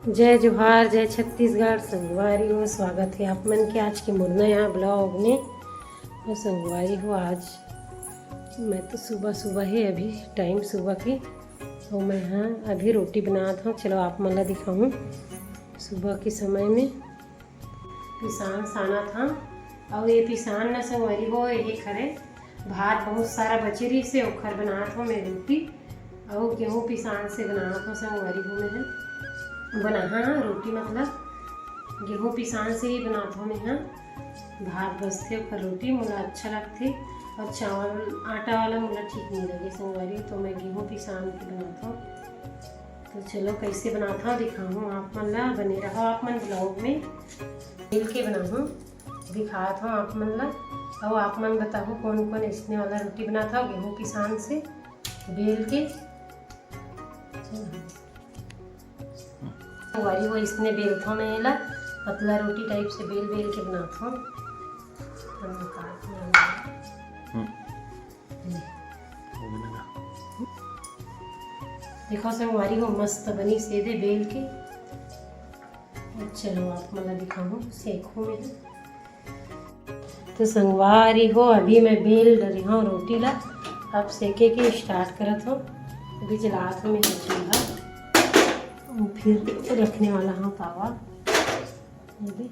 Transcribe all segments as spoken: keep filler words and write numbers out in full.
जय जोहार, जय छत्तीसगढ़। संगवारी हो, स्वागत हे आप मन के आज के मोर नया vlog में। अउ संगवारी हो, आज मैं तो सुबह सुबह हे, अभी time सुबह के, तो मैं हा अभी रोटी बनात हव। चलो आप मन ला दिखाहूँ सुबह के समय में। पिसान सानत हव, अउ ये पिसान न संगवारी हो, ये खरे भात बहुत सारा बचे रहिस हे, ओखर बनात हव मैं रोटी, अउ गेहूं पिसान से बनात हव संगवारी हो। मैं ह बनाहा रोटी, मतलब गेहूं पिसान से ही बनात हव मैं ह। भात बचथे ओखर रोटी मोला अच्छा लगथे, अउ चावल आटा वाला मोला ठीक नहीं लगे संगवारी, तो मैं गेहूं पिसान के बनात हव। तो चलो, कैसे बनात हव दिखाहूँ आप मन ला, बने रहो आप मन vlog में। बेल के बनाहूँ, दिखात हव आप मन ला। अउ आप मन बताहू कौन कौन इसने वाला रोटी बनात हव गेहूं पिसान से बेल के। संगवारी हो, इसने बेलथव मैं एला, पतला रोटी type से बेल बेल के बनात हव। हम निकाल के हम्म। ले। हो गया ना? देखो संगवारी हो, मस्त बनी सीधे बेल के। चलो आप मन ला दिखाहूँ, सेकहूँ मैं। तो संगवारी हो, अभी मैं बेल डरे हव रोटी ला, अब सेके के start करत हव। अभी जलात हव मैं चूल्हा, फिर रखने वाला हव तावा। ये दे।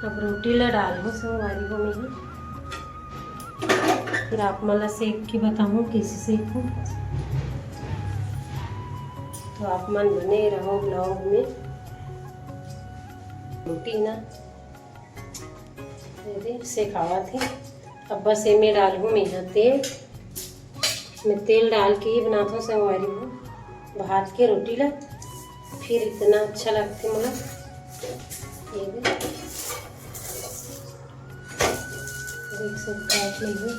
अब रोटी ला डालहूँ संगवारी हो मैं, फिर आप मन ला सेक के बताहूँ कैसे सेकहूँ। तो आप मन बने रहो vlog में। रोटी ना ये दे सेकावत हे। अब बस एमे डालहूँ मैं हा तेल। मैं तेल डाल के ही बनात हव संगवारी हो भात के रोटी ला, फिर इतना अच्छा लगथे मोला। ये दे, देख सकते हो आप लोग भी।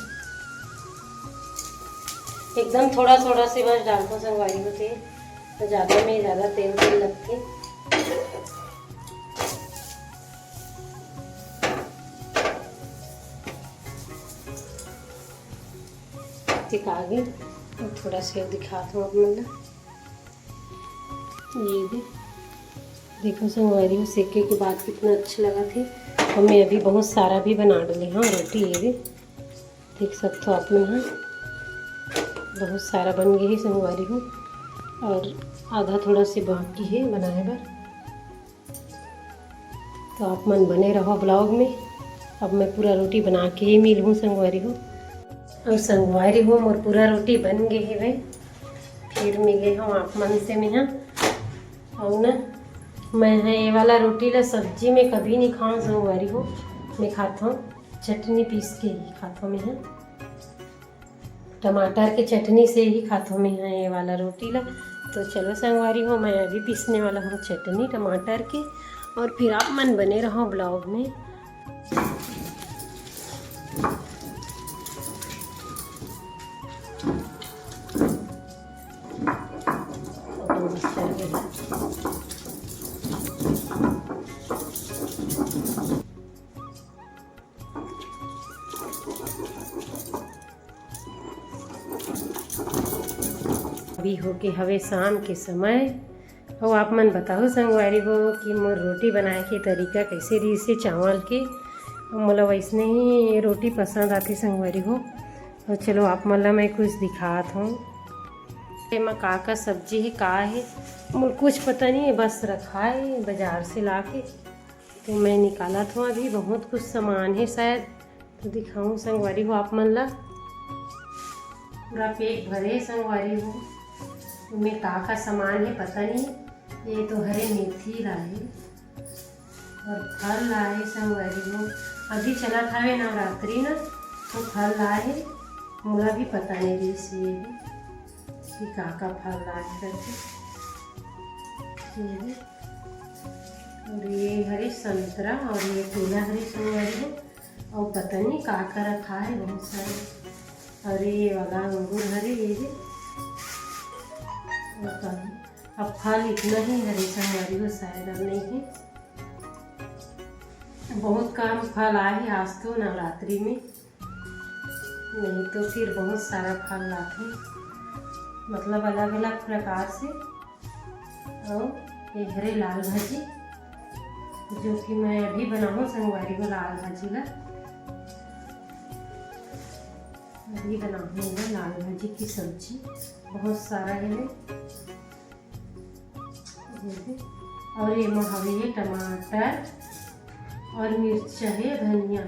एकदम थोड़ा थोड़ा से बस डालत हव संगवारी हो तेल, तो ज़्यादा में ज़्यादा तेल तेल लगथे। ठीक आगे, अब थोड़ा सेव दिखात हव आप मन ला। ये दे, देखो संगवारी हो, सेके के बाद कितना अच्छा लगथे। अउ मैं अभी बहुत सारा भी बना डले हव रोटी। ये दे, देख सकते हो आप मन ह, बहुत सारा बन गए हे संगवारी हो, अउ आधा थोड़ा से बाकी हे बनाए बर। तो आप मन बने रहो vlog में। अब मैं पूरा रोटी बना के ही मिलहूँ संगवारी हो। अउ संगवारी हो, मोर पूरा रोटी बन गए हे, फिर मिले हव आप मन से मैं हा। अउ ना, मैं हा ये वाला रोटी ला सब्जी में कभी नहीं खाऊँ संगवारी हो, मैं खात हव चटनी पीस के ही खात हव मैं हा। टमाटर के चटनी से ही खात हव मैं हा ये वाला रोटी ला। तो चलो संगवारी हो, मैं अभी पीसने वाला हव चटनी टमाटर के, अउ फिर आप मन बने रहो vlog में। अभी होके हवे शाम के समय। अउ आप मन बताहू संगवारी हो कि मोर रोटी बनाए के तरीका कैसे रहिस हे चावल के। अउ मोला वैसने ही रोटी पसंद आथे संगवारी हो। अउ चलो आप मन ला मैं कुछ दिखात हव। एमा का का सब्जी हे, का हे, मोला कुछ पता नहीं हे, बस रखाए हे बाजार से लाके। तो मैं निकालत हव, अभी बहुत कुछ सामान हे शायद, तो दिखाऊँ संगवारी हो आप मन ला। पूरा पेट भरे संगवारी हो, एमे का का सामान हे पता नहीं। ये तो हरे मेथी लाए हे अउ फल लाए हे संगवारी हो, अभी चलत हवे नवरात्रि ना, तो फल लाए हे, मोला भी पता नहीं रहिस हे कि का का फल लाए हे करके। ये दे। अउ ये हरे संतरा अउ ये केला हरे संगवारी हो। अउ पता नहीं का का रखाए हे बहुत सारे। अउ ये वाला अंगूर हरे, ये दे। अउ का, अब फल इतना ही हरे संगवारी हो, शायद अब नहीं हे। बहुत कम फल आए हे आज तो नवरात्रि में, नहीं तो फिर बहुत सारा फल लाथे, मतलब अलग-अलग प्रकार से। अउ ये हरे लाल भाजी, जो कि मैं अभी बनाहूँ संगवारी हो लाल भाजी ला। अभी बनाहूँ मैं लाल भाजी की सब्जी, बहुत सारा है ये। अउ ये मा हवे ये टमाटर और मिर्चा है, धनिया,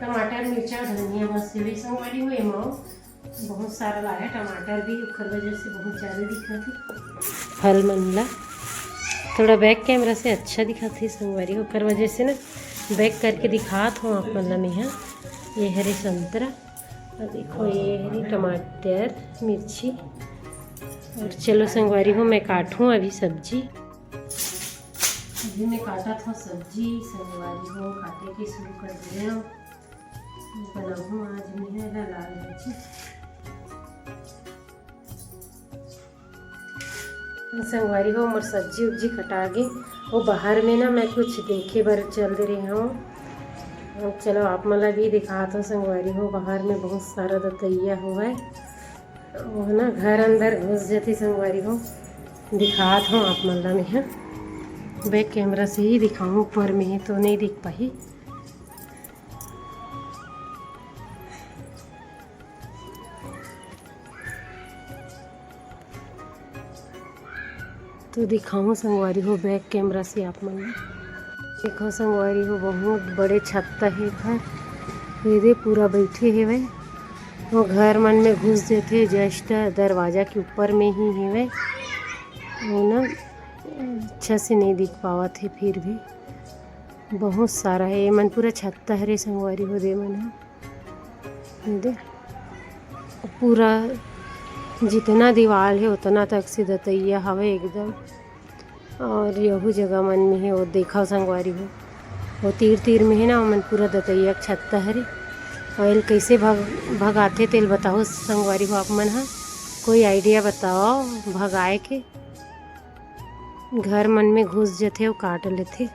टमाटर, मिर्चा, धनिया, बस ये संगवारी हो। ये मा बहुत सारा लाया टमाटर भी, ओकर वजह से बहुत ज्यादा दिखत हे फल मन ला। थोड़ा बैक कैमरा से अच्छा दिखत हे संगवारी, ओकर वजह से ना बैक करके दिखात हूँ आप मन ला मेहा। ये हरे संतरा, और देखो ये हरे टमाटर, मिर्ची। और चलो संगवारी हो, मैं काटूँ अभी सब्जी। अभी मैं काटत हूँ सब्जी संगवारी हो, काटे के शुरू कर दे हूँ। बनाहूँ आज मैं एला लाल भाजी। संगवारी हो, मोर सब्जी उब्जी कटा गे। वो बाहर में ना मैं कुछ देखे बर चल दे रही हूँ। अब चलो आप मन ला भी दिखात हूँ संगवारी हो, बाहर में बहुत सारा दतैया हुआ है, वो ना घर अंदर घुस जाती संगवारी हो। दिखात हूँ आप मन ला मैं, बैक कैमरा से ही दिखाऊँ, ऊपर में तो नहीं दिख पाही। तो दिखाऊँ संगवारी हो बैक कैमरा से आप मन ला। देखो संगवारी हो, बहुत बड़े छत्ता हे एकर। ये दे पूरा बैठे हेवय, वो घर मन में घुस जथे, जस्ट दरवाजा के ऊपर में ही हेवय। वो ना अच्छा से नहीं दिख पावत हे, फिर भी बहुत सारा हे। ये मन पूरा छत्ता हरे संगवारी हो दे मन ह। ये दे, पूरा जितना दीवाल हे उतना तक से दतैया हवे एकदम। और यहू जगह मन में हे, वो देखा संगवारी हो, वो तीर तीर में हे ना, ओमन पूरा दतैया के छत्ता हरे। और एल कैसे भग भगाथे तेल बताओ संगवारी हो आप मन ह, कोई आइडिया बताओ भगाए के। घर मन में घुस जथे अउ काट लेथे।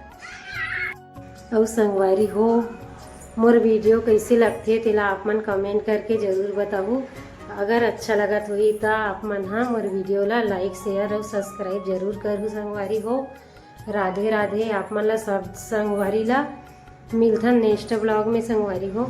अउ संगवारी हो, मोर वीडियो कैसे लगथे तेला आप मन कमेंट करके जरूर बताहू। अगर अच्छा लगत होही त आप मन ह मोर वीडियो ला लाइक, शेयर अउ सब्सक्राइब जरूर करहू संगवारी हो। राधे राधे आप मन ला सब संगवारी ला। मिलथन नेक्स्ट ब्लॉग में संगवारी हो।